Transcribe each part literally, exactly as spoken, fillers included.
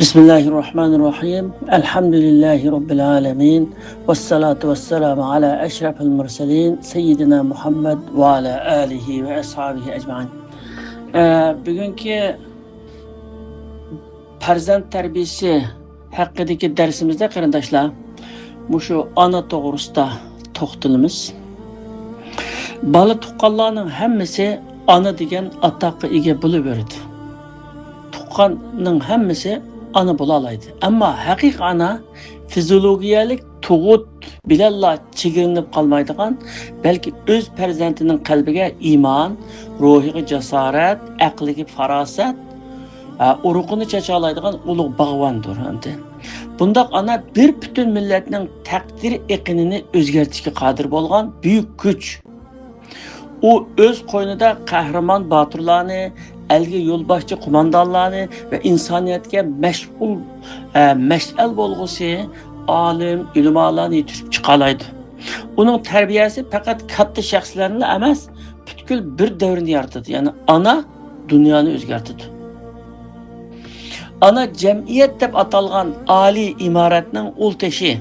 بسم الله الرحمن الرحيم. الحمد لله رب العالمين. والصلاة والسلام على أشرف المرسلين سيدنا محمد وعلى آله وأصحابه أجمعين. ئە، بۈگۈنكى پەرزەنت تەربىيىسى ھەققىدىكى دەرسىمىزدە، قېرىنداشلار، مۇشۇ ئانا توغرىسىدا توختىلىمىز. بالا تۇغقانلارنىڭ ھەممىسى ئانا دېگەن ئاتاققا ئىگە بولۇۋېرىدۇ. تۇغقاننىڭ ھەممىسى ئانا بولالايدۇ. ئەمما ھەقىقىي ئانا فىزىيولوگىيەلىك تۇغۇت بىلەنلا چېگرىلىنىپ قالمايدىغان، بەلكى ئۆز پەرزەنتىنىڭ قەلبىگە ئىمان، روھىغا جاسارەت، ئەقلىگە پاراسەت، ئە، ئۇرۇقىنى چاچالايدىغان ئۇلۇغ باغۋەندۇر ئەمدى. بۇنداق ئانا بىر پۈتۈن مىللەتنىڭ تەقدىر ئېقىنىنى ئۆزگەرتىشكە قادىر بولغان بۈيۈك كۈچ. ئۇ ئۆز قوينىدا قەھرىمان باتۇرلارنى، ئەلگە يولباشچى قوماندانلارنى ۋە ئىنسانىيەتكە مەسئۇل، ئە، مەشئەل بولغۇسى ئالىم، ئۆلىمالارنى يېتىشتۈرۈپ چىقالايدۇ. ئۇنىڭ تەربىيەسى پەقەت كاتتا شەخسلەرنىلا ئەمەس، پۈتكۈل بىر دەۋرنى يارىتىدۇ. يەنى ئانا دۇنيانى ئۆزگەرتىدۇ. ئانا جەمئىيەت دەپ ئاتالغان ئالىي ئىمارەتنىڭ ئۇل تېشى،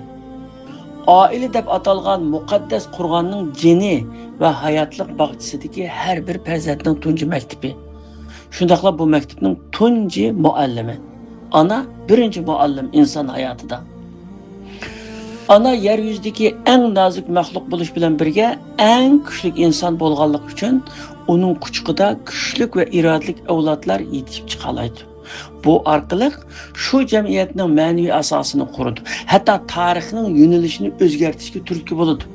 ئائىلە دەپ ئاتالغان مۇقەددەس قورغاننىڭ جېنى ۋە ھاياتلىق باغچىسىدىكى ھەر بىر پەرزەنتنىڭ تۇنجى مەكتىپى. شۇنداقلا بۇ مەكتەپنىڭ تۇنجى مۇئەللىمى. ئانا بىرىنچى مۇئەللىم ئىنسان ھاياتىدا. ئانا يەر يۈزىدىكى ئەڭ نازۇك مەخلۇق بولۇش بىلەن بىرگە، ئەڭ كۈچلۈك ئىنسان بولغانلىقى ئۈچۈن، ئۇنىڭ قۇچىقىدا كۈچلۈك ۋە ئىرادىلىك ئەۋلادلار يېتىشىپ چىقالايدۇ. بۇ ئارقىلىق شۇ جەمئىيەتنىڭ مەنىۋى ئاساسىنى قۇرىدۇ، ھەتتا تارىخنىڭ يۆنىلىشىنى ئۆزگەرتىشكە تۈرتكە بولىدۇ.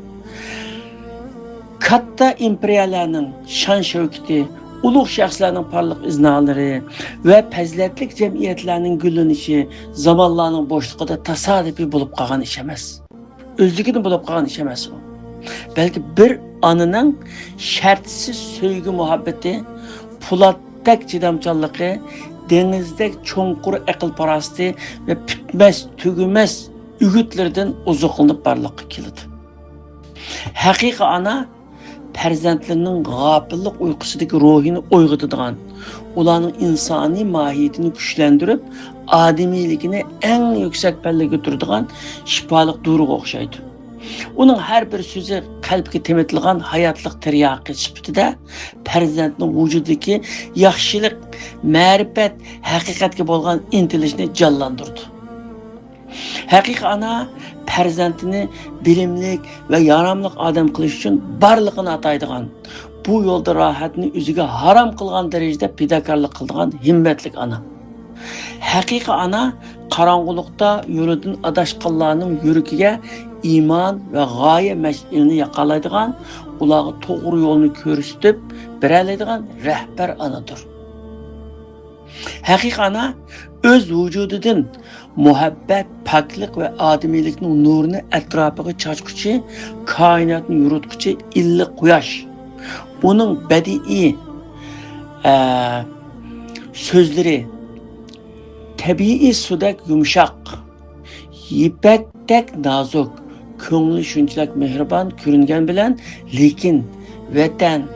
كاتتا ئىمپېرىيەلەرنىڭ شان-شەۋكىتى، ئۇلۇغ شەخسلەرنىڭ پارلاق ئىزنالىرى ۋە پەزىلەتلىك جەمئىيەتلەرنىڭ گۈللىنىشى زامانلارنىڭ بوشلۇقىدا تاسادىپىي بولۇپ قالغان ئىش ئەمەس. ئۆزلۈكىدىن بولۇپ قالغان ئىش ئەمەس ئۇ. بەلكى بىر ئانىنىڭ شەرتسىز سۆيگۈ-مۇھەببىتى، پولاتتەك چىدامچانلىقى، دېڭىزدەك چوڭقۇر ئەقىل-پاراسىتى ۋە پۈتمەس-تۈگىمەس ئۈگۈتلىرىدىن ئوزۇقلىنىپ بارلىققا كېلىدۇ. ھەقىقىي ئانا پەرزەنتلىرىنىڭ غاپىللىق ئۇيقۇسىدىكى روھىنى ئويغىتىدىغان، ئۇلارنىڭ ئىنسانىي ماھىيىتىنى كۈچلەندۈرۈپ، ئادىمىيلىكىنى ئەڭ يۈكسەك پەللىگە كۆتۈرىدىغان شىپالىق دورىغا ئوخشايدۇ. ئۇنىڭ ھەر بىر سۆزى قەلبكە تېمىتىلغان ھاياتلىق تىرياقى سۈپىتىدە پەرزەنتنىڭ ۋۇجۇدىدىكى ياخشىلىق، مەرىپەت، ھەقىقەتكە بولغان ئىنتىلىشنى جانلاندۇرىدۇ. ھەقىقىي ئانا پەرزەنتىنى بىلىملىك ۋە ياراملىق ئادەم قىلىش ئۈچۈن بارلىقىنى ئاتايدىغان، بۇ يولدا راھەتنى ئۆزىگە ھارام قىلغان دەرىجىدە پىداكارلىق قىلىدىغان ھىممەتلىك ئانا. ھەقىقىي ئانا قاراڭغۇلۇقتا يولىدىن ئاداشقانلارنىڭ يۈرىكىگە ئىمان ۋە غايە مەشئىلىنى ياقالايدىغان، ئۇلارغا توغرا يولنى كۆرسىتىپ بېرەلەيدىغان رەھبەر ئانىدۇر. ھەقىقىي ئانا ئۆز ۋۇجۇدىدىن مۇھەببەت، پاكلىق ۋە ئادىمىيلىكنىڭ نۇرىنى ئەتراپىغا چاچقۇچى، كائىناتنى يورۇتقۇچى ئىللىق قۇياش. ئۇنىڭ بەدىئىي، ئە، سۆزلىرى تەبىئىي سۇدەك يۇمشاق، يىپەكتەك نازۇك، كۆڭلى شۇنچىلىك مېھرىبان كۆرۈنگەن بىلەن، لېكىن ۋەتەن،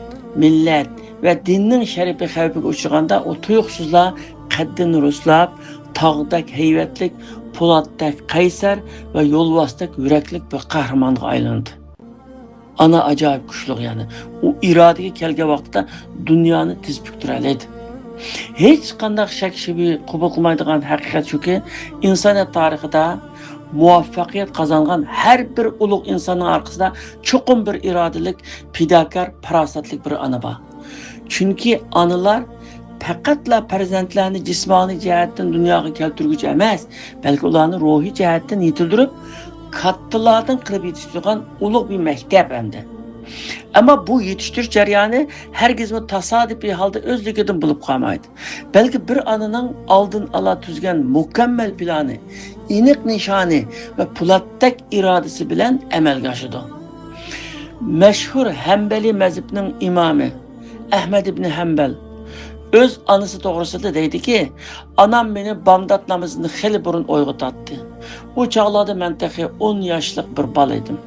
مىللەت ۋە دىننىڭ شەرىپى خەۋپىگە ئۇچرىغاندا، ئۇ تۇيۇقسىزلا قەددىنى رۇسلاپ، تاغدەك ھەيۋەتلىك، پولاتتەك قەيسەر ۋە يولۋاستەك يۈرەكلىك بىر قەھرىمانغا ئايلىنىدۇ. ئانا ئاجايىپ كۈچلۈك، يەنى ئۇ ئىرادىگە كەلگەن ۋاقىتتا دۇنيانى تىز پۈكتۈرەلەيدۇ. ھېچقانداق شەك-شۈبھە قوبۇل قىلمايدىغان ھەقىقەت شۇكى، ئىنسانىيەت تارىخىدا مۇۋەپپەقىيەت قازانغان ھەر بىر ئۇلۇغ ئىنساننىڭ ئارقىسىدا چوقۇم بىر ئىرادىلىك، پىداكار، پاراسەتلىك بىر ئانا بار. چۈنكى ئانىلار پەقەتلا پەرزەنتلەرنى جىسمانىي جەھەتتىن دۇنياغا كەلتۈرگۈچى ئەمەس، بەلكى ئۇلارنى روھىي جەھەتتىن يېتىلدۈرۈپ، كاتتىلاردىن قىلىپ يېتىشتۈرىدىغان ئۇلۇغ بىر مەكتەپ ئەمدى. ئەمما بۇ يېتىشتۈرۈش جەريانى ھەرگىزمۇ تاسادىپىي ھالدا ئۆزلۈكىدىن بولۇپ قالمايدۇ. بەلكى بىر ئانىنىڭ ئالدىن ئالا تۈزگەن مۇكەممەل پىلانى، ئېنىق نىشانى ۋە پولاتتەك ئىرادىسى بىلەن ئەمەلگە ئاشىدۇ. مەشھۇر ھەمبەلىي مەزھىپىنىڭ ئىمامى ئەھمەد ئىبنى ھەمبەل ئۆز ئانىسى توغرىسىدا دەيدىكى، ئانام مېنى بامدات نامىزىدىن خېلى بۇرۇن ئويغىتاتتى. ئۇ چاغلاردا مەن تېخى ئون ياشلىق بىر بالا ئىدىم.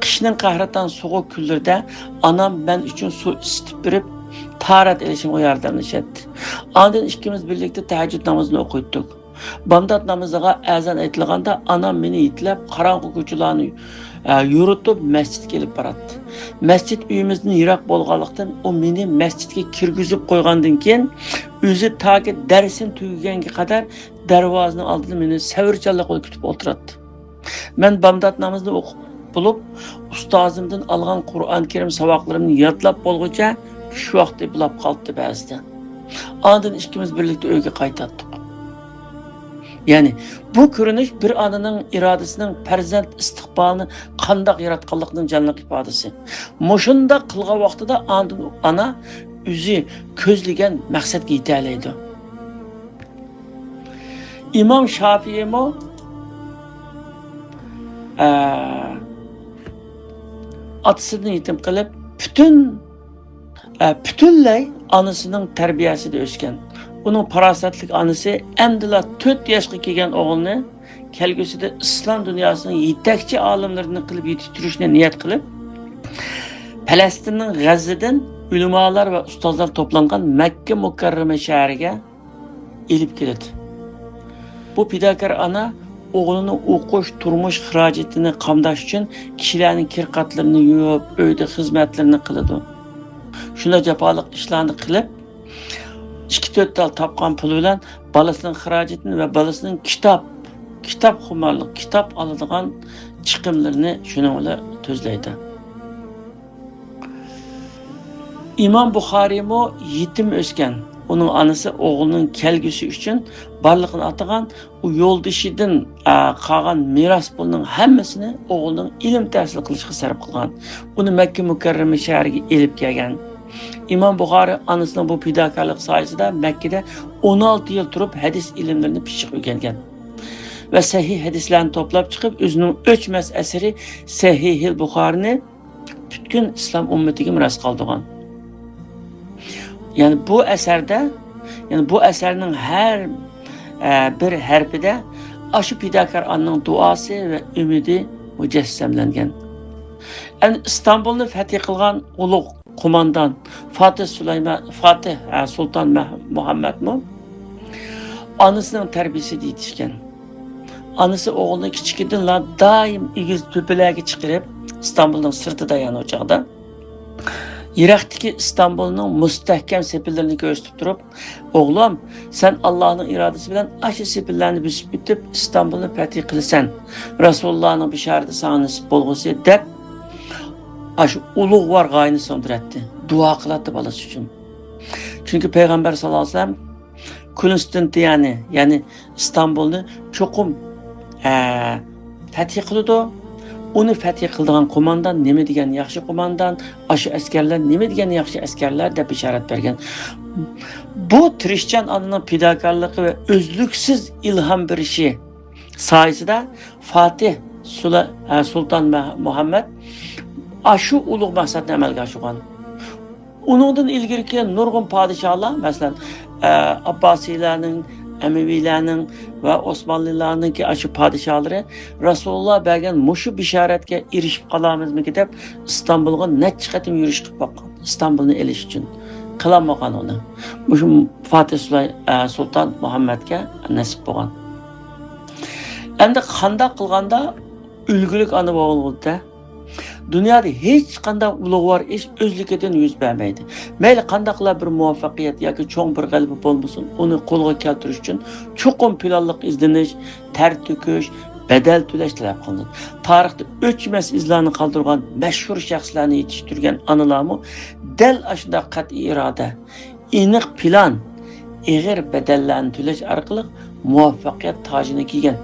قىشنىڭ قەھرىتان سوغۇق كۈنلىرىدە ئانام مەن ئۈچۈن سۇ ئىسىتىپ بېرىپ، تاھارەت ئېلىشىمغا ياردەملىشەتتى. ئاندىن ئىككىمىز بىرلىكتە تەھەججۇد نامىزىنى ئوقۇيتتۇق. بامدات نامىزىغا ئەزان ئېيتىلغاندا ئانام مېنى يېتىلەپ قاراڭغۇ كوچىلارنى، ئە، يورۇتۇپ مەسچىتكە ئېلىپ باراتتى. مەسچىت ئۆيىمىزدىن يىراق بولغانلىقتىن ئۇ مېنى مەسچىتكە كىرگۈزۈپ قويغاندىن كېيىن ئۆزى تاكى دەرسىنى تۈگىگەنگە قەدەر دەرۋازىنىڭ ئالدىدا مېنى سەۋرچانلىق بىلەن كۈتۈپ ئولتۇراتتى. مەن بامدات نامىزىنى ئوقۇپ بولۇپ، ئۇستازىمدىن ئالغان قۇرئان كەرىم ساۋاقلىرىمنى يادلاپ بولغۇچە چۈش ۋاقتى بولاپ قالاتتى بەزىدە. ئاندىن ئىككىمىز بىرلىكتە ئۆيگە قايتاتتۇق. يەنى بۇ كۆرۈنۈش بىر ئانىنىڭ ئىرادىسىنىڭ پەرزەنت ئىستىقبالىنى قانداق ياراتقانلىقىنىڭ جانلىق ئىپادىسى. مۇشۇنداق قىلغان ۋاقتىدا ئاندىن ئانا ئۆزى كۆزلىگەن مەقسەتكە يېتەلەيدۇ. ئىمام شافىئىمۇ، ئە، ئاتىسىدىن يېتىم قېلىپ، پۈتۈن، ئە، پۈتۈنلەي ئانىسىنىڭ تەربىيەسىدە ئۆسكەن. ئۇنىڭ پاراسەتلىك ئانىسى ئەمدىلا تۆت ياشقا كىرگەن ئوغلىنى كەلگۈسىدە ئىسلام دۇنياسىنىڭ يېتەكچى ئالىملىرىدىن قىلىپ يېتىشتۈرۈشنى نىيەت قىلىپ، پەلەستىننىڭ غەززىدىن ئۆلىمالار ۋە ئۇستازلار توپلانغان مەككە مۇكەررەمە شەھىرىگە ئېلىپ كېلىدۇ. بۇ پىداكار ئانا ئوغلىنىڭ ئوقۇش، تۇرمۇش خىراجىتىنى قامداش ئۈچۈن كىشىلەرنىڭ كىر-قاتلىرىنى يۇيۇپ، ئۆيدە خىزمەتلىرىنى قىلىدۇ. شۇنداق جاپالىق ئىشلارنى قىلىپ، ئىككى-تۆت تال تاپقان پۇلى بىلەن بالىسىنىڭ خىراجىتىنى ۋە بالىسىنىڭ كىتاب، كىتاب خۇمارلىق، كىتاب ئالىدىغان چىقىملىرىنى شۇنىڭ بىلەن تۈزلەيدۇ. ئىمام بۇخارىيمۇ يېتىم ئۆسكەن. ئۇنىڭ ئانىسى ئوغلىنىڭ كەلگۈسى ئۈچۈن بارلىقىنى ئاتىغان، ئۇ يولدىشىدىن، ئە، قالغان مىراس پۇلنىڭ ھەممىسىنى ئوغلىنىڭ ئىلىم تەھسىل قىلىشىغا سەرپ قىلغان. ئۇنى مەككە مۇكەررەمە شەھىرىگە ئېلىپ كەلگەن. ئىمام بۇخارىي ئانىسىنىڭ بۇ پىداكارلىقى سايىسىدا مەككىدە ئون ئالتە يىل تۇرۇپ، ھەدىس ئىلىملىرىنى پىششىق ئۆگەنگەن ۋە سەھىھ ھەدىسلەرنى توپلاپ چىقىپ، ئۆزىنىڭ ئۆچمەس ئەسىرى سەھىھىل بۇخارىنى پۈتكۈل ئىسلام ئۈممىتىگە مىراس قالدۇرغان. يەنى بۇ ئەسەردە، يەنى بۇ ئەسەرنىڭ ھەر، ئە، بىر ھەرپىدە ئاشۇ پىداكار ئانىنىڭ دۇئاسى ۋە ئۈمىدى مۇجەسسەملەنگەن. ئەمدى ئىستانبۇلنى فەتھى قىلغان ئۇلۇغ قوماندان فاتىھ سۇلايمان، فاتىھ، ئە، سۇلتان مەھ-، مۇھەممەدمۇ ئانىسىنىڭ تەربىيىسىدە يېتىشكەن. ئانىسى ئوغلىنى كىچىكىدىنلا دائىم ئېگىز تۆپىلەرگە چىقىرىپ، ئىستانبۇلنىڭ سىرتىدا، يەنى ئۇ چاغدا، يىراقتىكى ئىستانبۇلنىڭ مۇستەھكەم سېپىلىرىنى كۆرسىتىپ تۇرۇپ، «ئوغلۇم، سەن ئاللاھنىڭ ئىرادىسى بىلەن ئاشۇ سېپىللارنى بۆسۈپ ئۆتۈپ، ئىستانبۇلنى پەتھى قىلىسەن. رەسۇلۇللانىڭ بېشارىتى ساڭا نېسىپ بولغۇسى» دەپ، ئاشۇ ئۇلۇغۋار غايىنى سىڭدۈرەتتى، دۇئا قىلاتتى بالىسى ئۈچۈن. چۈنكى پەيغەمبەر ساللاللاھۇ ئەلەيھى ۋەسەللەم كونستانتىيەنى، يەنى ئىستانبۇلنى چوقۇم، ئە، پەتھى قىلىدۇ. ئۇنى پەتھى قىلىدىغان قوماندان نېمە دېگەن ياخشى قوماندان، ئاشۇ ئەسكەرلەر نېمە دېگەن ياخشى ئەسكەرلەر دەپ بېشارەت بەرگەن. بۇ تىرىشچان ئانىنىڭ پىداكارلىقى ۋە ئۈزلۈكسىز ئىلھام بېرىشى سايىسىدا فاتىھ سۇلا-، ئە، سۇلتان مەھ-، مۇھەممەد ئاشۇ ئۇلۇغ مەقسەتنى ئەمەلگە ئاشۇرغان. ئۇنىڭدىن ئىلگىرىكى نۇرغۇن پادىشاھلار، مەسىلەن، ئە، ئابباسىيلارنىڭ، ئەمەۋىيلەرنىڭ ۋە ئوسمانلىلارنىڭكى ئاشۇ پادىشاھلىرى رەسۇلۇللا بەرگەن مۇشۇ بېشارەتكە ئېرىشىپ قالامىزمىكىن دەپ ئىستانبۇلغا نەچچە قېتىم يۈرۈش قىلىپ باققان، ئىستانبۇلنى ئېلىش ئۈچۈن. قىلالمىغان ئۇنى. مۇشۇ فاتىھ سۇلاي-، ئە، سۇلتان مۇھەممەدكە نەسىپ بولغان. ئەمدى قانداق قىلغاندا ئۈلگىلىك ئانا بولغىلى؟ دۇنيادا ھېچقانداق ئۇلۇغۋار ئىش ئۆزلۈكىدىن يۈز بەرمەيدۇ. مەيلى قانداقلا بىر مۇۋەپپەقىيەت ياكى چوڭ بىر غەلىبە بولمىسۇن، ئۇنى قولغا كەلتۈرۈش ئۈچۈن چوقۇم پىلانلىق ئىزدىنىش، تەر تۆكۈش، بەدەل تۆلەش تەلەپ قىلىنىدۇ. تارىختا ئۆچمەس ئىزلارنى قالدۇرغان مەشھۇر شەخسلەرنى يېتىشتۈرگەن ئانىلارمۇ دەل ئاشۇنداق قەتئىي ئىرادە، ئېنىق پىلان، ئېغىر بەدەللەرنى تۆلەش ئارقىلىق مۇۋەپپەقىيەت تاجىنى كىيگەن.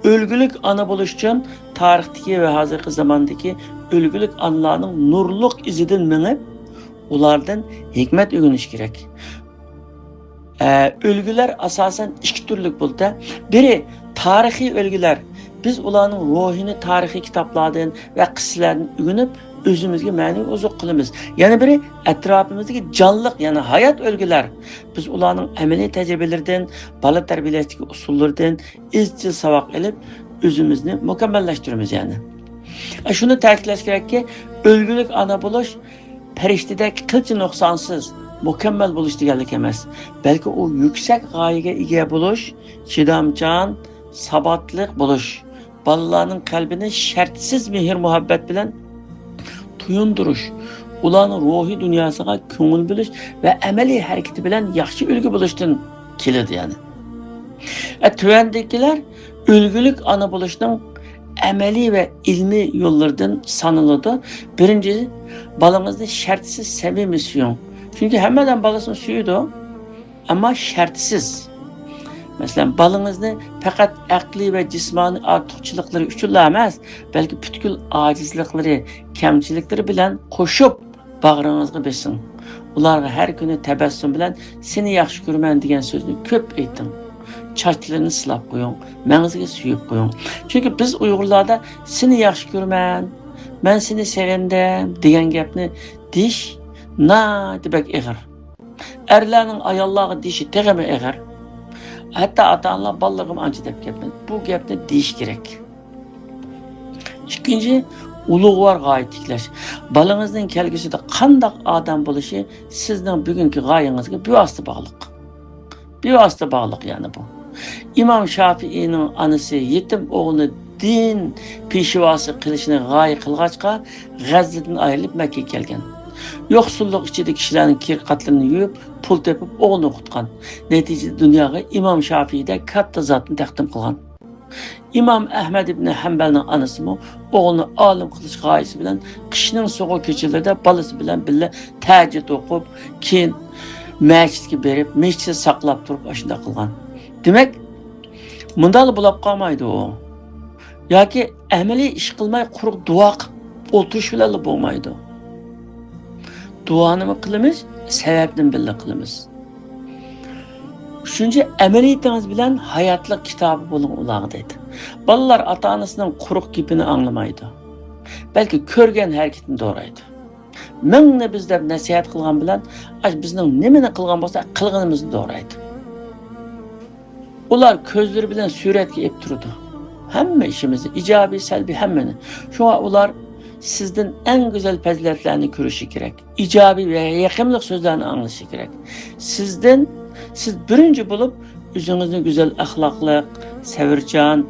ئۈلگىلىك ئانا بولۇش ئۈچۈن تارىختىكى ۋە ھازىرقى زاماندىكى ئۈلگىلىك ئانىلارنىڭ نۇرلۇق ئىزىدىن مېڭىپ، ئۇلاردىن ھېكمەت ئۆگىنىش كېرەك. ئە، ئۈلگىلەر ئاساسەن ئىككى تۈرلۈك بولىدۇ. بىرى تارىخىي ئۈلگىلەر. بىز ئۇلارنىڭ روھىنى تارىخىي كىتابلاردىن ۋە قىسسىلەردىن ئۆگىنىپ، ئۆزىمىزگە مەنىۋى ئوزۇق قىلىمىز. يەنە بىرى، ئەتراپىمىزدىكى جانلىق، يەنى ھايات ئۈلگىلەر. بىز ئۇلارنىڭ ئەمەلىي تەجرىبىلىرىدىن، بالا تەربىيەلەشتىكى ئۇسۇللىرىدىن ئىزچىل ساۋاق ئېلىپ، ئۆزىمىزنى مۇكەممەللەشتۈرىمىز يەنى. شۇنى تەكىتلەش كېرەككى، ئۈلگىلىك ئانا بولۇش پەرىشتىدەك قىلچە نۇقسانسىز، مۇكەممەل بولۇش دېگەنلىك ئەمەس، بەلكى ئۇ يۈكسەك غايىگە ئىگە بولۇش، چىدامچان، ساباتلىق بولۇش، بالىلارنىڭ قەلبىنى شەرتسىز مېھىر-مۇھەببەت بىلەن تويۇندۇرۇش، ئۇلارنىڭ روھىي دۇنياسىغا كۆڭۈل بۆلۈش ۋە ئەمەلىي ھەرىكىتى بىلەن ياخشى ئۈلگە بولۇشتىن كېلىدۇ، يەنى. ئە، تۆۋەندىكىلەر ئۈلگىلىك ئانا بولۇشنىڭ ئەمەلىي ۋە ئىلمىي يوللىرىدىن سانىلىدۇ. بىرىنچى، بالىڭىزنى شەرتسىز سەمىمىي سۆيۈڭ. چۈنكى ھەممە ئادەم بالىسىنى سۆيىدۇ، ئەمما شەرتسىز. مەسىلەن، بالىڭىزنى پەقەت ئەقلىي ۋە جىسمانىي ئارتۇقچىلىقلىرى ئۈچۈنلا ئەمەس، بەلكى پۈتكۈل ئاجىزلىقلىرى، كەمچىلىكلىرى بىلەن قوشۇپ باغرىڭىزغا بېسىڭ. ئۇلارغا ھەر كۈنى تەبەسسۇم بىلەن «سېنى ياخشى كۆرىمەن» دېگەن سۆزنى كۆپ ئېيتىڭ. چاچلىرىنى سىلاپ قويۇڭ، مەڭزىگە سۆيۈپ قويۇڭ. چۈنكى بىز ئۇيغۇرلاردا «سېنى ياخشى كۆرىمەن، مەن سېنى سېغىندىم» دېگەن گەپنى دېيىش ناھايىتى بەك ئېغىر. ئەرلەرنىڭ ئاياللارغا دېيىشى تېخىمۇ ئېغىر. ھەتتا ئاتا-ئانىلار بالىلىرىغىمۇ ئانچە دەپ گەپنى، بۇ گەپنى دېيىش كېرەك. ئىككىنچى، ئۇلۇغۋار غايە تىكلەش. بالىڭىزنىڭ كەلگۈسىدە قانداق ئادەم بولۇشى سىزنىڭ بۈگۈنكى غايىڭىزگە بىۋاسىتە باغلىق. بىۋاسىتە باغلىق، يەنى بۇ. ئىمام شافىئىنىڭ ئانىسى يېتىم ئوغلىنى دىن پېشۋاسى قىلىشنى غايە قىلغاچقا، غەززىدىن ئايرىلىپ مەككىگە كەلگەن. يوقسۇللۇق ئىچىدە كىشىلەرنىڭ كىر-قاتلىرىنى يۇيۇپ، پۇل تېپىپ ئوغلىنى ئوقۇتقان. نەتىجىدە دۇنياغا ئىمام شافىئىدەك كاتتا زاتنى تەقدىم قىلغان. ئىمام ئەھمەد ئىبنى ھەمبەلنىڭ ئانىسىمۇ ئوغلىنى ئالىم قىلىش غايىسى بىلەن قىشنىڭ سوغۇق كېچىلىرىدە بالىسى بىلەن بىللە تەھەججۇد ئوقۇپ، كېيىن مەسچىتكە بېرىپ، مەسچىتنى ساقلاپ تۇرۇپ ئاشۇنداق قىلغان. دېمەك، مۇنداقلا بولاپ قالمايدۇ ئۇ. ياكى ئەمەلىي ئىش قىلماي، قۇرۇق دۇئا قىلىپ ئولتۇرۇش بىلەنلا بولمايدۇ. دۇئانىمۇ قىلىمىز، سەۋەبنى بىللە قىلىمىز. ئۈچىنچى، ئەمەلىيىتىڭىز بىلەن ھاياتلىق كىتابى بولۇڭ ئۇلارغا، دەيدۇ. بالىلار ئاتا-ئانىسىنىڭ قۇرۇق گېپىنى ئاڭلىمايدۇ. بەلكى كۆرگەن ھەرىكىتىنى دورايدۇ. مىڭنى بىز دەپ نەسىھەت قىلغان بىلەن، ئاش بىزنىڭ نېمىنى قىلغان بولسا، قىلغىنىمىزنى دورايدۇ. ئۇلار كۆزلىرى بىلەن سۈرەتكە ئېلىپ تۇرىدۇ. ھەممە ئىشىمىزنى، ئىجابىي، سەلبىي، ھەممىنى. شۇڭا ئۇلار سىزدىن ئەڭ گۈزەل پەزىلەتلەرنى كۆرۈشى كېرەك. ئىجابىي ۋە يېقىملىق سۆزلەرنى ئاڭلىشى كېرەك. سىزدىن، سىز بىرىنچى بولۇپ ئۆزىڭىزنى گۈزەل ئەخلاقلىق، سەۋرچان،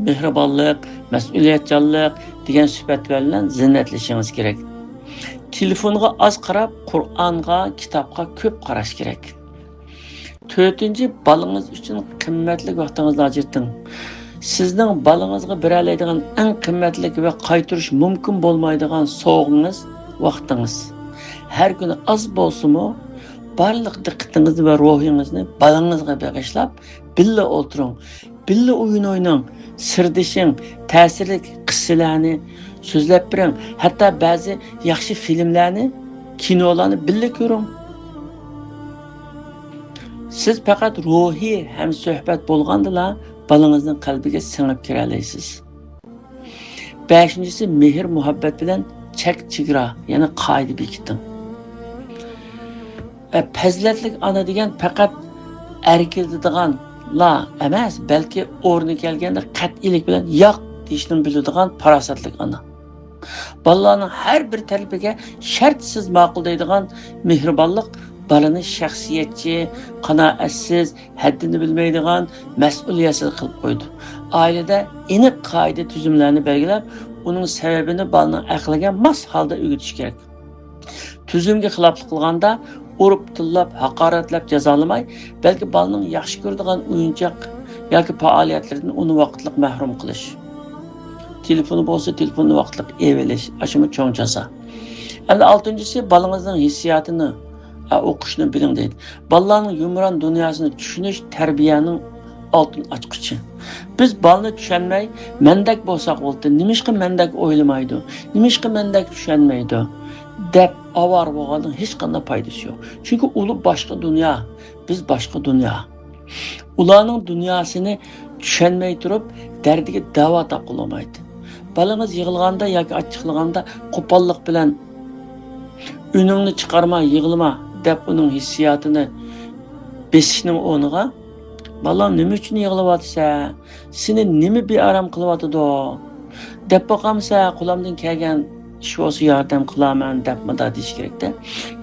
مېھرىبانلىق، مەسئۇلىيەتچانلىق دېگەن سۈپەتلەر بىلەن زىننەتلىشىڭىز كېرەك. تېلېفونغا ئاز قاراپ، قۇرئانغا، كىتابقا كۆپ قاراش كېرەك. تۆتىنچى، بالىڭىز ئۈچۈن قىممەتلىك ۋاقتىڭىزنى ئاجرىتىڭ. سىزنىڭ بالىڭىزغا بېرەلەيدىغان ئەڭ قىممەتلىك ۋە قايتۇرۇش مۇمكىن بولمايدىغان سوۋغىڭىز ۋاقتىڭىز. ھەر كۈنى ئاز بولسىمۇ، بارلىق دىققىتىڭىزنى ۋە روھىڭىزنى بالىڭىزغا بېغىشلاپ، بىللە ئولتۇرۇڭ، بىللە ئويۇن ئويناڭ، سىردىشىڭ، تەسىرلىك قىسسىلەرنى سۆزلەپ بېرىڭ، ھەتتا بەزى ياخشى فىلىملەرنى، كىنولارنى بىللە كۆرۈڭ. سىز پەقەت روھىي ھەمسۆھبەت بولغاندىلا، بالىڭىزنىڭ قەلبىگە سىڭىپ كىرەلەيسىز. بەشىنچىسى، مېھىر-مۇھەببەت بىلەن چەك-چېگرا، يەنى قائىدە بېكىتىڭ. ئە، پەزىلەتلىك ئانا دېگەن پەقەت ئەركىلىتىدىغانلا ئەمەس، بەلكى ئورنى كەلگەندە قەتئىيلىك بىلەن «ياق» دېيىشنىمۇ بىلىدىغان پاراسەتلىك ئانا. بالىلارنىڭ ھەر بىر تەلىپىگە شەرتسىز ماقۇل دەيدىغان مېھرىبانلىق بالىنى شەخسىيەتچى، قانائەتسىز، ھەددىنى بىلمەيدىغان، مەسئۇلىيەتسىز قىلىپ قويىدۇ. ئائىلىدە ئېنىق قائىدە-تۈزۈملەرنى بەلگىلەپ، ئۇنىڭ سەۋەبىنى بالىنىڭ ئەقلىگە ماس ھالدا ئۆگىتىش كېرەك. تۈزۈمگە خىلاپلىق قىلغاندا، ئۇرۇپ، تىللاپ، ھاقارەتلەپ جازالىماي، بەلكى بالىنىڭ ياخشى كۆرىدىغان ئويۇنچاق ياكى پائالىيەتلىرىدىن ئۇنى ۋاقىتلىق مەھرۇم قىلىش. تېلېفونى بولسا، تېلېفوننى ۋاقىتلىق ئېلىۋېلىش، ئاشۇمۇ چوڭ جازا. ئەمدى ئالتىنچىسى، بالىڭىزنىڭ ھېسسىياتىنى، ئا، ئوقۇشنى بىلىڭ دەيدۇ. بالىلارنىڭ يۇمران دۇنياسىنى چۈشىنىش تەربىيەنىڭ ئالتۇن ئاچقۇچى. بىز بالىنى چۈشەنمەي، «مەندەك بولساق بولدى، نېمىشقا مەندەك ئويلىمايدۇ، نېمىشقا مەندەك چۈشەنمەيدۇ؟» دەپ ئاۋارە بولغاننىڭ ھېچقانداق پايدىسى يوق. چۈنكى ئۇلار باشقا دۇنيا، بىز باشقا دۇنيا. ئۇلارنىڭ دۇنياسىنى چۈشەنمەي تۇرۇپ، دەردىگە داۋا تاپقىلى بولمايدۇ. بالىڭىز يىغلىغاندا ياكى ئاچچىقلىغاندا قوپاللىق بىلەن «ئۈنۈڭنى چىقارما، يىغلىما» دەپ ئۇنىڭ ھېسسىياتىنى بېسىشنىڭ ئورنىغا، «بالام، نېمە ئۈچۈن يىغلاۋاتىسەن؟ سېنى نېمە بىئارام قىلىۋاتىدۇ؟» دەپ باقامسەن، قولۇمدىن كەلگەن ئىش بولسا ياردەم قىلارمەن دەپ مۇنداق دېيىش كېرەكتە.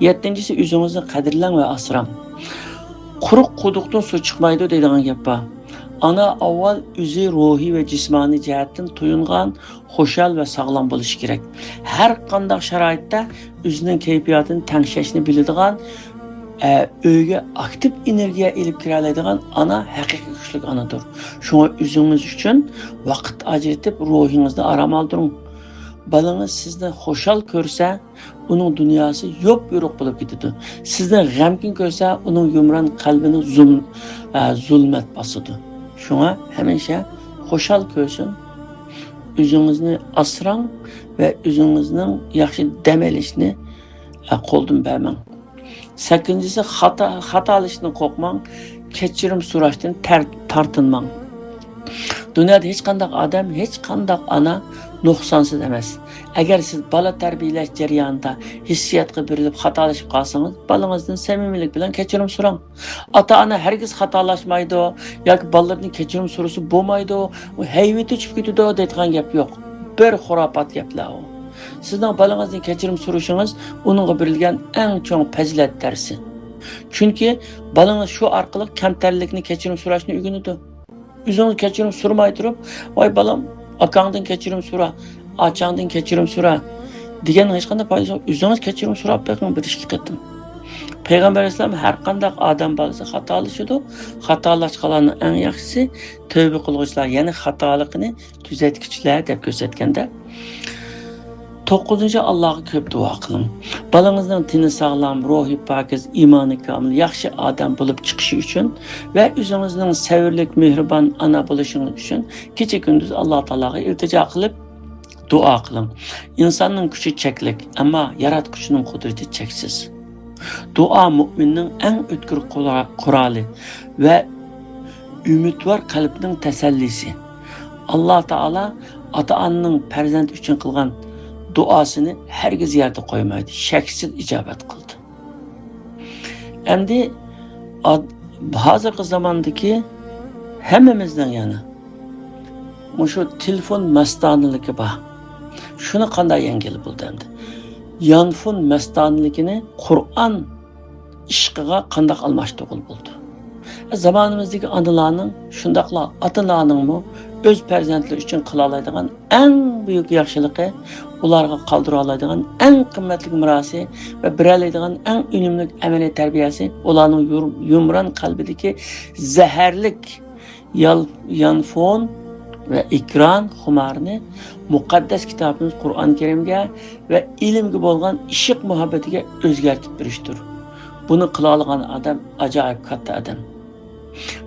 يەتتىنچىسى، ئۆزىڭىزنى قەدىرلەڭ ۋە ئاسراڭ. قۇرۇق قۇدۇقتىن سۇ چىقمايدۇ دەيدىغان گەپ بار. ئانا ئاۋۋال ئۆزى روھىي ۋە جىسمانىي جەھەتتىن تويۇنغان، خۇشال ۋە ساغلام بولۇشى كېرەك. ھەر قانداق شارائىتتا ئۆزىنىڭ كەيپىياتىنى تەڭشەشنى بىلىدىغان، ئە، ئۆيگە ئاكتىپ ئېنېرگىيە ئېلىپ كىرەلەيدىغان ئانا ھەقىقىي كۈچلۈك ئانىدۇر. شۇڭا ئۆزىڭىز ئۈچۈن ۋاقىت ئاجرىتىپ، روھىڭىزنى ئارام ئالدۇرۇڭ. بالىڭىز سىزنى خۇشال كۆرسە، ئۇنىڭ دۇنياسى يوپيورۇق بولۇپ كېتىدۇ. سىزنى غەمكىن كۆرسە، ئۇنىڭ يۇمران قەلبىنى زۇل-، ئە، زۇلمەت باسىدۇ. شۇڭا ھەمىشە خۇشال كۆرسۇن. ئۆزىڭىزنى ئاسراڭ ۋە ئۆزىڭىزنىڭ ياخشى دەم ئېلىشىنى، ئە، قولدىن بەرمەڭ. سەككىزىنچىسى، خاتا، خاتالىشىشتىن قورقماڭ، كەچۈرۈم سوراشتىن تەر-، تارتىنماڭ. دۇنيادا ھېچقانداق ئادەم، ھېچقانداق ئانا نۇقسانسىز ئەمەس. ئەگەر سىز بالا تەربىيەلەش جەريانىدا ھېسسىياتقا بېرىلىپ خاتالىشىپ قالسىڭىز، بالىڭىزدىن سەمىمىيلىك بىلەن كەچۈرۈم سوراڭ. ئاتا-ئانا ھەرگىز خاتالاشمايدۇ ياكى بالىلىرىدىن كەچۈرۈم سورىسا بولمايدۇ، ئۇ ھەيۋىتى ئۇچۇپ كېتىدۇ دەيدىغان گەپ يوق. بىر خۇراپات گەپلەر ئۇ. سىزنىڭ بالىڭىزدىن كەچۈرۈم سورىشىڭىز ئۇنىڭغا بېرىلگەن ئەڭ چوڭ پەزىلەت دەرسى. چۈنكى بالىڭىز شۇ ئارقىلىق كەمتەرلىكنى، كەچۈرۈم سوراشنى ئۆگىنىدۇ. ئۆزىڭىز كەچۈرۈم سورىماي تۇرۇپ، ۋاي بالام، ئاكاڭدىن كەچۈرۈم سورا، ئاچاڭدىن كەچۈرۈم سورا دېگەننىڭ ھېچقانداق پايدىسى يوق. ئۆزىڭىز كەچۈرۈم سوراپ بېقىڭ بىر ئىككى قېتىم. پەيغەمبەر ئەلەيھىسسالام ھەر قانداق ئادەم بالىسى خاتالىشىدۇ. خاتالاشقانلارنىڭ ئەڭ ياخشىسى تەۋبە قىلغۇچىلار، يەنى خاتالىقىنى تۈزەتكۈچىلەر دەپ كۆرسەتكەندە. توققۇزىنچى، ئاللاغا كۆپ دۇئا قىلىڭ. بالىڭىزنىڭ تېنى ساغلام، روھى پاكىز، ئىمانى كامىل، ياخشى ئادەم بولۇپ چىقىشى ئۈچۈن ۋە ئۆزىڭىزنىڭ سەۋرلىك، مېھرىبان ئانا بولۇشىڭىز ئۈچۈن كېچە-كۈندۈز ئاللا تائالاغا ئىلتىجا قىلىپ دۇئا قىلىڭ. ئىنساننىڭ كۈچى چەكلىك، ئەمما ياراتقۇچىنىڭ قۇدرىتى چەكسىز. دۇئا مۇئمىننىڭ ئەڭ ئۆتكۈر قورا-، قورالى ۋە ئۈمىدۋار قەلبنىڭ تەسەللىسى. ئاللا تائالا ئاتا-ئانىنىڭ پەرزەنت ئۈچۈن قىلغان دۇئاسىنى ھەرگىز يەردە قويمايدۇ، شەكسىز ئىجابەت قىلىدۇ. ئەمدى ئاد-، ھازىرقى زاماندىكى ھەممىمىزنىڭ يەنە مۇشۇ تېلېفون مەستانىلىكى بار. شۇنى قانداق يەڭگىلى بولدى ئەمدى؟ يانفون مەستانىلىكىنى قۇرئان ئىشقىغا قانداق ئالماشتۇرغىلى بولىدۇ؟ زامانىمىزدىكى ئانىلارنىڭ، شۇنداقلا ئاتىلارنىڭمۇ ئۆز پەرزەنتلىرى ئۈچۈن قىلالايدىغان ئەڭ بۈيۈك ياخشىلىقى، ئۇلارغا قالدۇرالايدىغان ئەڭ قىممەتلىك مىراسى ۋە بېرەلەيدىغان ئەڭ ئۈنۈملۈك ئەمەلىي تەربىيەسى ئۇلارنىڭ يۇر-، يۇمران قەلبىدىكى زەھەرلىك يال-، يانفون ۋە ئېكران خۇمارىنى مۇقەددەس كىتابىمىز قۇرئان كەرىمگە ۋە ئىلىمگە بولغان ئىشق مۇھەببىتىگە ئۆزگەرتىپ بېرىشتۇر. بۇنى قىلالىغان ئادەم ئاجايىپ كاتتا ئادەم.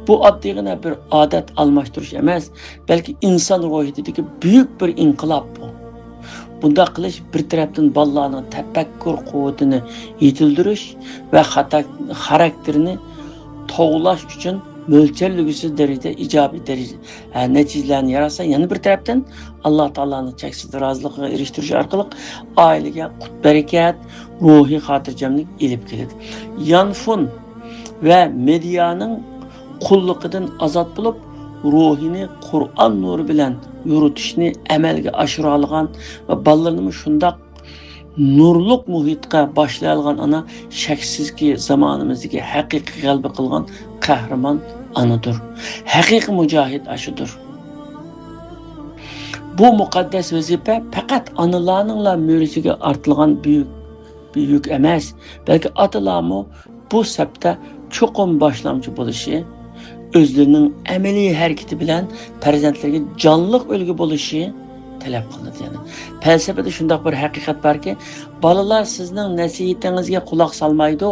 بۇ ئاددىيغىنە بىر ئادەت ئالماشتۇرۇش ئەمەس، بەلكى ئىنسان روھىيىتىدىكى بۈيۈك بىر ئىنقىلاب بۇ. بۇنداق قىلىش بىر تەرەپتىن بالىلارنىڭ تەپەككۇر قۇۋۋىتىنى يېتىلدۈرۈش ۋە خاتا-، خاراكتېرىنى توغلاش ئۈچۈن مۆلچەرلىگۈسىز دەرىجىدە ئىجابىي دەرىجە، ھە، نەتىجىلەرنى ياراتسا، يەنە بىر تەرەپتىن ئاللا تائالانىڭ چەكسىز رازىلىقىغا ئېرىشتۈرۈش ئارقىلىق ئائىلىگە قۇت-بەرىكەت، روھىي خاتىرجەملىك ئېلىپ كېلىدۇ. يانفون ۋە مېدىيانىڭ قۇللۇقىدىن ئازاد بولۇپ، روھىنى قۇرئان نۇرى بىلەن يورۇتۇشنى ئەمەلگە ئاشۇرالىغان ۋە بالىلىرىنىمۇ شۇنداق نۇرلۇق مۇھىتقا باشلايالىغان ئانا، شەكسىزكى، زامانىمىزدىكى ھەقىقىي غەلىبە قىلغان قەھرىمان ئانىدۇر. ھەقىقىي مۇجاھىد ئاشۇدۇر. بۇ مۇقەددەس ۋەزىپە پەقەت ئانىلارنىڭلا مۈرىسىگە ئارتىلغان بۈيۈك بىر يۈك ئەمەس، بەلكى ئاتىلارمۇ بۇ سەپتە چوقۇم باشلامچى بولۇشى، ئۆزلىرىنىڭ ئەمەلىي ھەرىكىتى بىلەن پەرزەنتلىرىگە جانلىق ئۈلگە بولۇشى تەلەپ قىلىنىدۇ. يەنى پەلسەپىدە شۇنداق بىر ھەقىقەت باركى، بالىلار سىزنىڭ نەسىھىتىڭىزگە قۇلاق سالمايدۇ،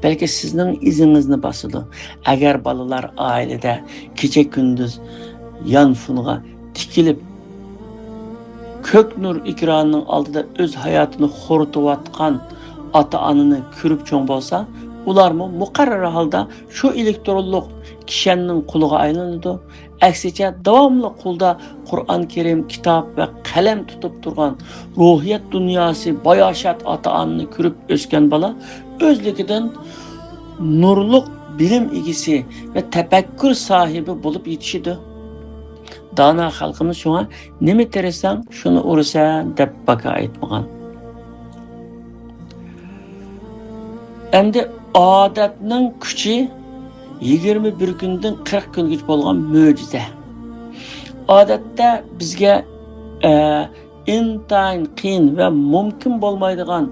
بەلكى سىزنىڭ ئىزىڭىزنى باسىدۇ. ئەگەر بالىلار ئائىلىدە كېچە-كۈندۈز يانفونغا تىكىلىپ، كۆك نۇر ئېكرانىنىڭ ئالدىدا ئۆز ھاياتىنى خورىتىۋاتقان ئاتا-ئانىنى كۆرۈپ چوڭ بولسا، ئۇلارمۇ مۇقەررەر ھالدا شۇ ئېلېكترونلۇق كىشەننىڭ قۇلىغا ئايلىنىدۇ. ئەكسىچە، داۋاملىق قولدا قۇرئان كەرىم، كىتاب ۋە قەلەم تۇتۇپ تۇرغان، روھىيەت دۇنياسى باياشات ئاتا-ئانىنى كۆرۈپ ئۆسكەن بالا ئۆزلۈكىدىن نۇرلۇق بىلىم ئىگىسى ۋە تەپەككۇر ساھىبى بولۇپ يېتىشىدۇ. دانا خەلقىمىز شۇڭا، «نېمە تېرىساڭ، شۇنى ئورىسەن» دەپ باكا ئېيتمىغان. ئەمدى ئادەتنىڭ كۈچى يىگىرمە بىر كۈندىن قىرىق كۈنگىچە بولغان مۆجىزە. ئادەتتە بىزگە، ئە، ئىنتايىن قىيىن ۋە مۇمكىن بولمايدىغان،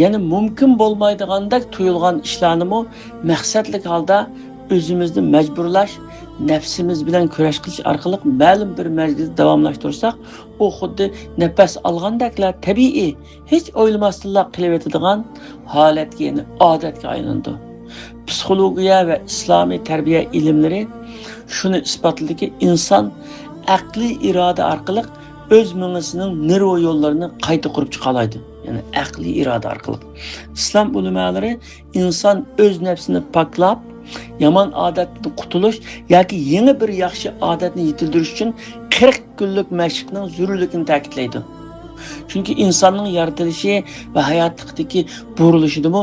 يەنى مۇمكىن بولمايدىغاندەك تۇيۇلغان ئىشلارنىمۇ مەقسەتلىك ھالدا ئۆزىمىزنى مەجبۇرلاش، نەپسىمىز بىلەن كۈرەش قىلىش ئارقىلىق مەلۇم بىر مەزگىلدە داۋاملاشتۇرساق، ئۇ خۇددى نەپەس ئالغاندەكلا تەبىئىي، ھېچ ئويلىماستىنلا قىلىۋېتىدىغان ھالەتكە، يەنى ئادەتكە ئايلىنىدۇ. پسىخولوگىيە ۋە ئىسلامىي تەربىيە ئىلىملىرى شۇنى ئىسپاتلىدىكى، ئىنسان ئەقلىي ئىرادە ئارقىلىق ئۆز مېڭىسىنىڭ نېرۋا يوللىرىنى قايتا قۇرۇپ چىقالايدۇ. يەنى ئەقلىي ئىرادە ئارقىلىق. ئىسلام ئۆلىمالىرى ئىنسان ئۆز نەپسىنى پاكلاپ، يامان ئادەتتىن قۇتۇلۇش ياكى يېڭى بىر ياخشى ئادەتنى يېتىلدۈرۈش ئۈچۈن قىرىق كۈنلۈك مەشىقنىڭ زۆرۈرلۈكىنى تەكىتلەيدۇ. چۈنكى ئىنساننىڭ يارىتىلىشى ۋە ھاياتلىقتىكى بۇرۇلۇشىدىمۇ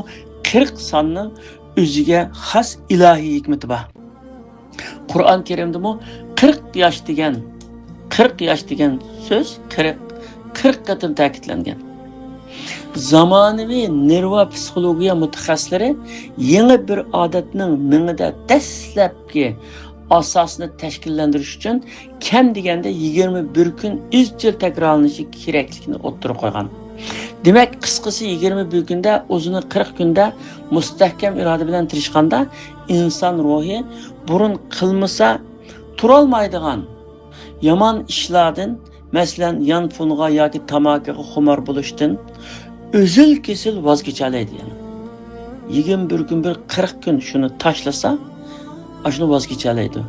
قىرىق ساننىڭ ئۆزىگە خاس ئىلاھىي ھېكمىتى بار. قۇرئان كەرىمدىمۇ قىرىق ياش دېگەن، قىرىق ياش دېگەن سۆز قىرىق، قىرىق قېتىم تەكىتلەنگەن. زامانىۋى نېرۋا پسىخولوگىيە مۇتەخەسسىسلىرى يېڭى بىر ئادەتنىڭ مېڭىدە دەسلەپكى ئاساسىنى تەشكىللەندۈرۈش ئۈچۈن كەم دېگەندە يىگىرمە بىر كۈن ئىزچىل تەكرارلىنىشى كېرەكلىكىنى ئوتتۇرىغا قويغان. دېمەك، قىسقىسى، يىگىرمە بىر كۈندە، ئۇزۇنى قىرىق كۈندە مۇستەھكەم ئىرادە بىلەن تىرىشقاندا، ئىنسان روھى بۇرۇن قىلمىسا تۇرالمايدىغان يامان ئىشلاردىن، مەسىلەن، يانفونغا ياكى تاماكىغا خۇمار بولۇشتىن ئۈزۈل-كېسىل ۋاز كېچەلەيدۇ. يەنى يىگىرمە بىر كۈن، بىر قىرىق كۈن شۇنى تاشلىسا، ئاشۇنى ۋاز كېچەلەيدۇ.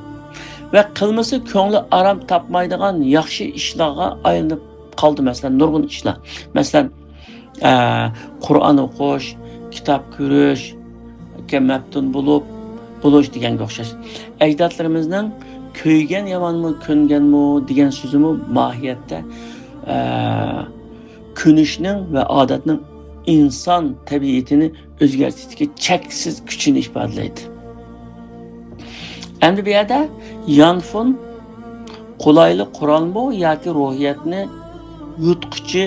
ۋە قىلمىسا كۆڭلى ئارام تاپمايدىغان ياخشى ئىشلارغا ئايلىنىپ قالدى، مەسىلەن، نۇرغۇن ئىشلار. مەسىلەن، ئە، قۇرئان ئوقۇش، كىتاب كۆرۈش، مەپتۇن بولۇپ بولۇش دېگەنگە ئوخشاش. ئەجدادلىرىمىزنىڭ «كۆيگەن يامانمۇ، كۆنگەنمۇ» دېگەن سۆزىمۇ ماھىيەتتە، ئە، كۆنۈشنىڭ ۋە ئادەتنىڭ ئىنسان تەبىئىتىنى ئۆزگەرتىشتىكى چەكسىز كۈچىنى ئىپادىلەيدۇ. ئەمدى بۇ يەردە يانفون قولايلىق قورالمۇ ياكى روھىيەتنى يۇتقۇچى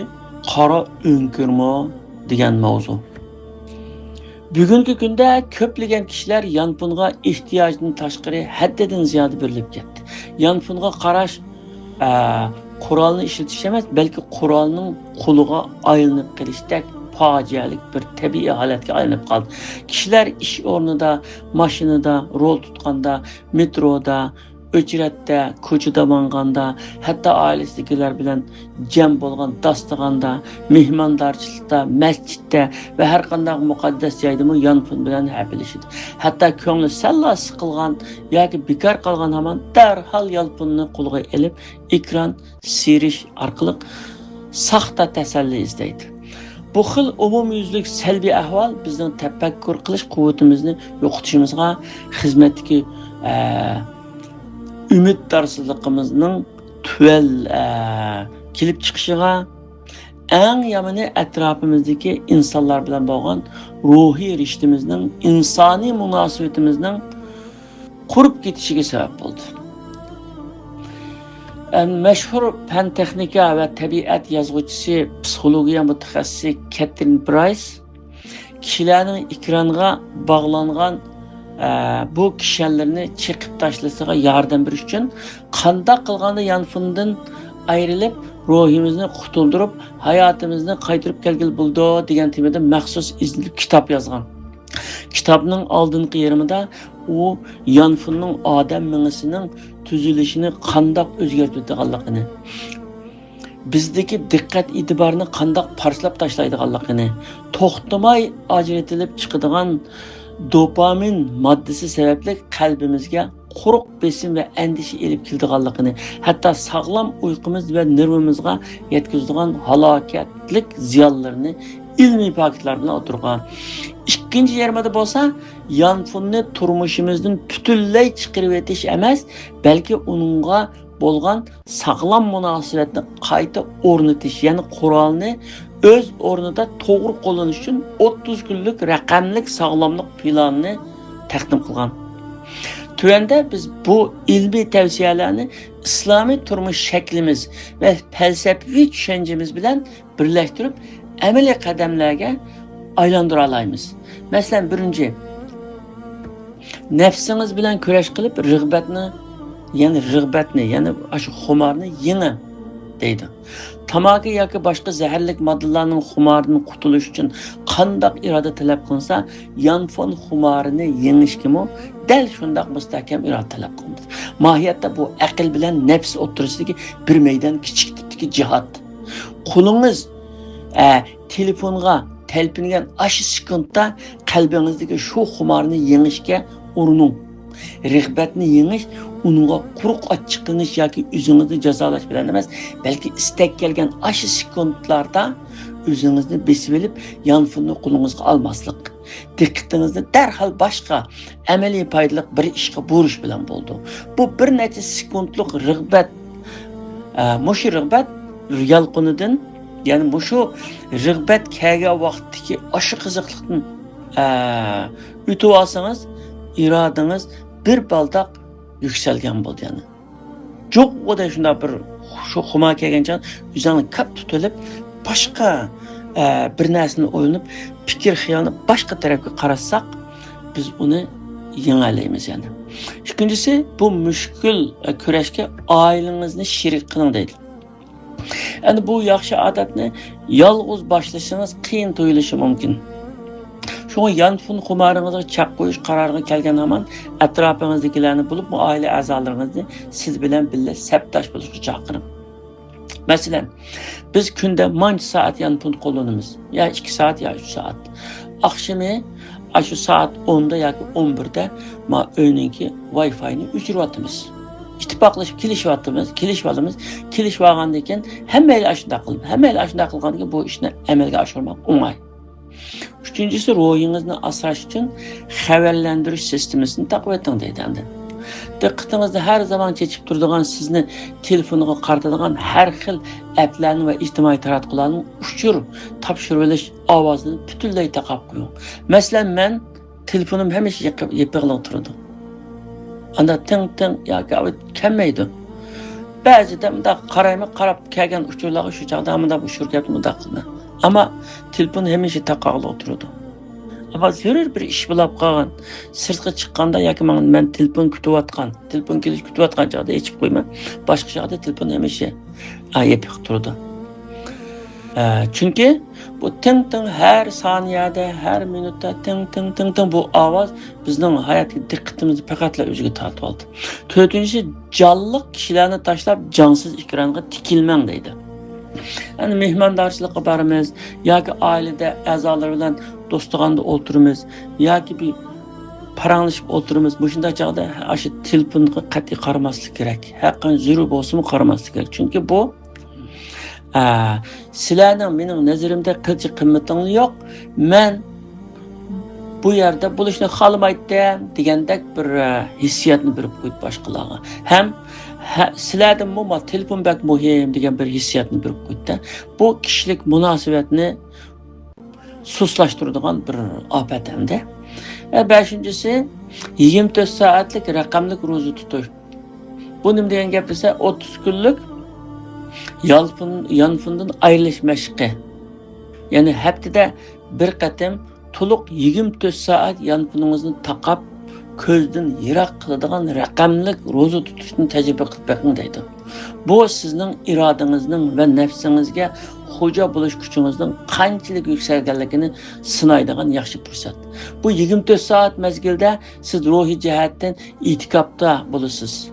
قارا ئۆڭكۈرمۇ دېگەن ماۋزۇ. بۈگۈنكى كۈندە كۆپلىگەن كىشىلەر يانفونغا ئېھتىياجدىن تاشقىرى ھەددىدىن زىيادە بېرىلىپ كەتتى. يانفونغا قاراش، ئە، قورالنى ئىشلىتىش ئەمەس، بەلكى قورالنىڭ قۇلىغا ئايلىنىپ قېلىشتەك پاجىئەلىك بىر تەبىئىي ھالەتكە ئايلىنىپ قالدى. كىشىلەر ئىش ئورنىدا، ماشىنىدا، رول تۇتقاندا، مېترودا، ئۆچرەتتە، كوچىدا ماڭغاندا، ھەتتا ئائىلىسىدىكىلەر بىلەن جەم بولغان داستىخاندا، مېھماندارچىلىقتا، مەسچىتتە ۋە ھەر قانداق مۇقەددەس جايدىمۇ يانفون بىلەن ھەپىلىشىدۇ. ھەتتا كۆڭلى سەللا سىقىلغان ياكى بىكار قالغان ھامان دەرھال يانفوننى قولىغا ئېلىپ، ئېكران سىيرىش ئارقىلىق ساختا تەسەللى ئىزدەيدۇ. بۇ خىل ئومۇميۈزلۈك سەلبىي ئەھۋال بىزنىڭ تەپەككۇر قىلىش قۇۋۋىتىمىزنى يوقىتىشىمىزغا، خىزمەتتىكى، ئە، ئۈمىددارسىزلىقىمىزنىڭ تۆۋەن، ئە، كېلىپ چىقىشىغا، ئەڭ يامىنى ئەتراپىمىزدىكى ئىنسانلار بىلەن بولغان روھىي رىشتىمىزنىڭ، ئىنسانىي مۇناسىۋىتىمىزنىڭ قۇرۇپ كېتىشىگە سەۋەب بولدى. ئەم، مەشھۇر پەن تېخنىكا ۋە تەبىئەت يازغۇچىسى، پسىخولوگىيە مۇتەخەسسىسى كەترىن برايس كىشىلەرنىڭ ئېكرانغا باغلانغان، ئە، بۇ كىشەنلىرىنى چېقىپ تاشلىشىغا ياردەم بېرىش ئۈچۈن قانداق قىلغاندا يانفوندىن ئايرىلىپ، روھىمىزنى قۇتۇلدۇرۇپ، ھاياتىمىزنى قايتۇرۇپ كەلگىلى بولىدۇ دېگەن تېمىدا مەخسۇس ئىزدىنىپ كىتاب يازغان. كىتابنىڭ ئالدىنقى يېرىمىدا ئۇ يانفوننىڭ ئادەم مېڭىسىنىڭ تۈزۈلۈشىنى قانداق ئۆزگەرتىۋېتىدىغانلىقىنى، بىزدىكى دىققەت ئېتىبارنى قانداق پارچىلاپ تاشلايدىغانلىقىنى، توختىماي ئاجرىتىلىپ چىقىدىغان دوپامىن ماددىسى سەۋەبلىك قەلبىمىزگە قۇرۇق بېسىم ۋە ئەندىشە ئېلىپ كېلىدىغانلىقىنى، ھەتتا ساغلام ئۇيقۇمىز ۋە نېرۋىمىزغا يەتكۈزىدىغان ھالاكەتلىك زىيانلىرىنى ئىلمىي پاكىتلار بىلەن ئوتتۇرىغا قويغان. ئىككىنچى يېرىمىدا بولسا، يانفوننى تۇرمۇشىمىزدىن پۈتۈنلەي چىقىرىۋېتىش ئەمەس، بەلكى ئۇنىڭغا بولغان ساغلام مۇناسىۋەتنى قايتا ئورنىتىش، يەنى قورالنى ئۆز ئورنىدا توغرا قوللىنىش ئۈچۈن ئوتتۇز كۈنلۈك رەقەملىك ساغلاملىق پىلانىنى تەقدىم قىلغان. تۆۋەندە بىز بۇ ئىلمىي تەۋسىيەلەرنى ئىسلامىي تۇرمۇش شەكلىمىز ۋە پەلسەپىۋى چۈشەنچىمىز بىلەن بىرلەشتۈرۈپ، ئەمەلىي قەدەملەرگە ئايلاندۇرالايمىز. مەسىلەن، بىرىنچى، نەپسىڭىز بىلەن كۈرەش قىلىپ، رىغبەتنى، يەنى رىغبەتنى، يەنى ئاشۇ خۇمارنى يېڭىڭ دەيدۇ. تاماكا ياكى باشقا زەھەرلىك ماددىلارنىڭ خۇمارىدىن قۇتۇلۇش ئۈچۈن قانداق ئىرادە تەلەپ قىلىنسا، يانفون خۇمارىنى يېڭىشكىمۇ دەل شۇنداق مۇستەھكەم ئىرادە تەلەپ قىلىنىدۇ. ماھىيەتتە بۇ ئەقىل بىلەن نەپس ئوتتۇرىسىدىكى بىر مەيدان كىچىك تىپتىكى جىھاد. قولىڭىز، ئە، تېلېفونغا تەلپۈنگەن ئاشۇ سېكۇنتتا قەلبىڭىزدىكى شۇ خۇمارنى يېڭىشكە ئۇرۇنۇڭ. رىغبەتنى يېڭىش، ئۇنىڭغا قۇرۇق ئاچچىقلىنىش ياكى ئۆزىڭىزنى جازالاش بىلەن ئەمەس، بەلكى ئىستەك كەلگەن ئاشۇ سېكۇنتلاردا ئۆزىڭىزنى بېسىۋېلىپ، يانفوننى قولىڭىزغا ئالماسلىق. دىققىتىڭىزنى دەرھال باشقا، ئەمەلىي پايدىلىق بىر ئىشقا بۇرۇش بىلەن بولىدۇ. بۇ بىر نەچچە سېكۇنتلۇق رىغبەت، ئە، مۇشۇ رىغبەت يالقۇنىدىن، يەنى مۇشۇ رىغبەت كەلگەن ۋاقىتتىكى ئاشۇ قىزىقلىقتىن، ئە، ئۆتۈۋالسىڭىز، ئىرادىڭىز بىر بالداق يۈكسەلگەن بولىدۇ يەنى. جۇغغۇدەك شۇنداق بىر شۇ خۇمار كەلگەن چاغدا ئۆزۈڭنى كاپ تۇتۇۋېلىپ، باشقا، ئە، بىر نەرسىنى ئويلىنىپ، پىكىر خىيالنى باشقا تەرەپكە قاراتساق، بىز ئۇنى يېڭەلەيمىز يەنە. ئىككىنچىسى، بۇ مۈشكۈل، ئە، كۈرەشكە ئائىلىڭىزنى شېرىك قىلىڭ دەيدۇ. ئەمدى بۇ ياخشى ئادەتنى يالغۇز باشلىشىڭىز قىيىن تۇيۇلۇشى مۇمكىن. شۇڭا يانفون خۇمارىڭىزغا چەك قويۇش قارارىغا كەلگەن ھامان ئەتراپىڭىزدىكىلەرنى، بولۇپمۇ ئائىلە ئەزالىرىڭىزنى سىز بىلەن بىللە سەپداش بولۇشقا چاقىرىڭ. مەسىلەن، بىز كۈندە مانچە سائەت يانفون قوللىنىمىز؟ يا ئىككى سائەت، يا ئۈچ سائەت. ئاخشىمى ئاشۇ سائەت ئوندا ياكى ئون بىردە ما ئۆينىڭكى ۋاي فاينى ئۆچۈرۈۋاتىمىز. ئىتتىپاقلىشىپ كېلىشىۋاتىمىز، كېلىشىۋالىمىز. كېلىشىۋالغاندىن كېيىن ھەممەيلى ئاشۇنداق قىلىدۇ. ھەممەيلى ئاشۇنداق قىلغاندىن كېيىن بۇ ئىشنى ئەمەلگە ئاشۇرماق ئوڭاي. ئۈچىنچىسى، روھىڭىزنى ئاسراش ئۈچۈن خەۋەرلەندۈرۈش سىستېمىسىنى تاقىۋېتىڭ دەيدۇ ئاندىن. دىققىتىڭىزنى ھەر زامان چېچىپ تۇرىدىغان، سىزنى تېلېفونغا قارىتىدىغان ھەر خىل ئەپلەرنى ۋە ئىجتىمائىي تاراتقۇلارنىڭ ئۇچۇر تاپشۇرۇۋېلىش ئاۋازىنى پۈتۈنلەي تاقاپ قويۇڭ. مەسىلەن، مەن تېلېفونۇم ھەمىشە يېقىپ-، يېپىقلىق تۇرىدۇ. ئاندا تىڭ تىڭ ياكى كەلمەيدۇ. بەزىدە مۇنداق قارايمەن، قاراپ كەلگەن ئۇچۇرلارغا شۇ چاغدا مۇنداق ئۇچۇر كەپتۇ، مۇنداق قىلىمەن. ئەمما تېلېفون ھەمىشە تاقاقلىق تۇرىدۇ. ئەمما زۆرۈر بىر ئىش بولۇپ قالغان، سىرتقا چىققاندا ياكى ماڭا، مەن تېلېفون كۈتۈۋاتقان، تېلېفون كېلىش كۈتۈۋاتقان چاغدا ئېچىپ قويىمەن. باشقا چاغدا تېلېفون ھەمىشە، ئا، يېپىق تۇرىدۇ. ئە، چۈنكى بۇ تىڭ تىڭ ھەر سانىيەدە، ھەر مىنۇتتا تىڭ تىڭ تىڭ تىڭ بۇ ئاۋاز بىزنىڭ ھاياتتىكى دىققىتىمىزنى پەقەتلا ئۆزىگە تارتىۋالدى. تۆتىنچىسى، جانلىق كىشىلەرنى تاشلاپ، جانسىز ئېكرانغا تىكىلمەڭ دەيدۇ. يەنى مېھماندارچىلىققا بارىمىز ياكى ئائىلىدە ئەزالار بىلەن دوستۇغاندا ئولتۇرىمىز ياكى بىر پاراڭلىشىپ ئولتۇرىمىز. مۇشۇنداق چاغدا ئاشۇ تېلېفونغا قەتئىي قارىماسلىق كېرەك. ھەرقانچە زۆرۈر بولسىمۇ قارىماسلىق كېرەك. چۈنكى بۇ، ئە، سىلەرنىڭ مېنىڭ نەزىرىمدە قىلچە قىممىتىڭلار يوق. مەن بۇ يەردە بولۇشنى خالىمايتتىم دېگەندەك بىر، ئە، ھېسسىياتنى بېرىپ قويدى باشقىلارغا. ھەم، ھە، سىلەردىنمۇ ما تېلېفون بەك مۇھىم دېگەن بىر ھېسسىياتنى بېرىپ قويدى. بۇ كىشىلىك مۇناسىۋەتنى سۇسلاشتۇرىدىغان بىر ئاپەت ئەمدى. ئە، بەشىنچىسى، يىگىرمە تۆت سائەتلىك رەقەملىك روزا تۇتۇش. بۇ نېمە دېگەن گەپ دېسە، ئوتتۇز كۈنلۈك يالپۇن-، يانفوندىن ئايرىلىش مەشقى. يەنى ھەپتىدە بىر قېتىم تولۇق يىگىرمە تۆت سائەت يانفونىڭىزنى تاقاپ، كۆزدىن يىراق قىلىدىغان رەقەملىك روزا تۇتۇشنى تەجرىبە قىلىپ بېقىڭ دەيدۇ. بۇ سىزنىڭ ئىرادىڭىزنىڭ ۋە نەپسىڭىزگە خوجا بولۇش كۈچىڭىزنىڭ قانچىلىك يۈكسەلگەنلىكىنى سىنايدىغان ياخشى پۇرسەت. بۇ يىگىرمە تۆت سائەت مەزگىلدە سىز روھىي جەھەتتىن ئېتىكاپتا بولىسىز.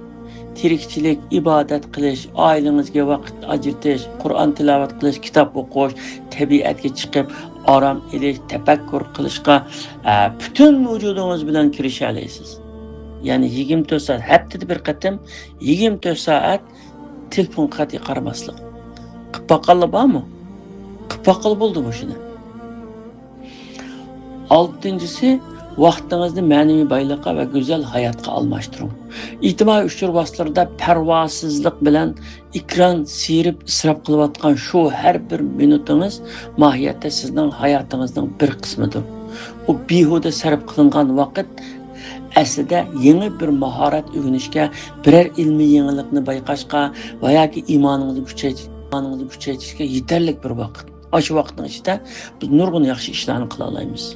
تىرىكچىلىك، ئىبادەت قىلىش، ئائىلىڭىزگە ۋاقىت ئاجرىتىش، قۇرئان تىلاۋەت قىلىش، كىتاب ئوقۇش، تەبىئەتكە چىقىپ ئارام ئېلىش، تەپەككۇر قىلىشقا، ئە، پۈتۈن ۋۇجۇدىڭىز بىلەن كىرىشەلەيسىز. يەنى يىگىرمە تۆت سائەت، ھەپتىدە بىر قېتىم يىگىرمە تۆت سائەت تېلېفونغا قەتئىي قارىماسلىق. قىلىپ باققانلار بارمۇ؟ قىلىپ باققىلى بولدى مۇشۇنى. ئالتىنچىسى، ۋاقتىڭىزنى مەنىۋى بايلىققا ۋە گۈزەل ھاياتقا ئالماشتۇرۇڭ. ئىجتىمائىي ئۇچۇر ۋاسىتىلىرىدا پەرۋاسىزلىق بىلەن ئېكران سىيرىپ ئىسراپ قىلىۋاتقان شۇ ھەر بىر مىنۇتىڭىز ماھىيەتتە سىزنىڭ ھاياتىڭىزنىڭ بىر قىسمىدۇر. ئۇ بىھۇدە سەرپ قىلىنغان ۋاقىت ئەسلىدە يېڭى بىر ماھارەت ئۆگىنىشكە، بىرەر ئىلمىي يېڭىلىقنى بايقاشقا ۋە ياكى ئىمانىڭىزنى كۈچەيتىش-، ئىمانىڭىزنى كۈچەيتىشكە يېتەرلىك بىر ۋاقىت. ئاشۇ ۋاقىتنىڭ ئىچىدە بىز نۇرغۇن ياخشى ئىشلارنى قىلالايمىز.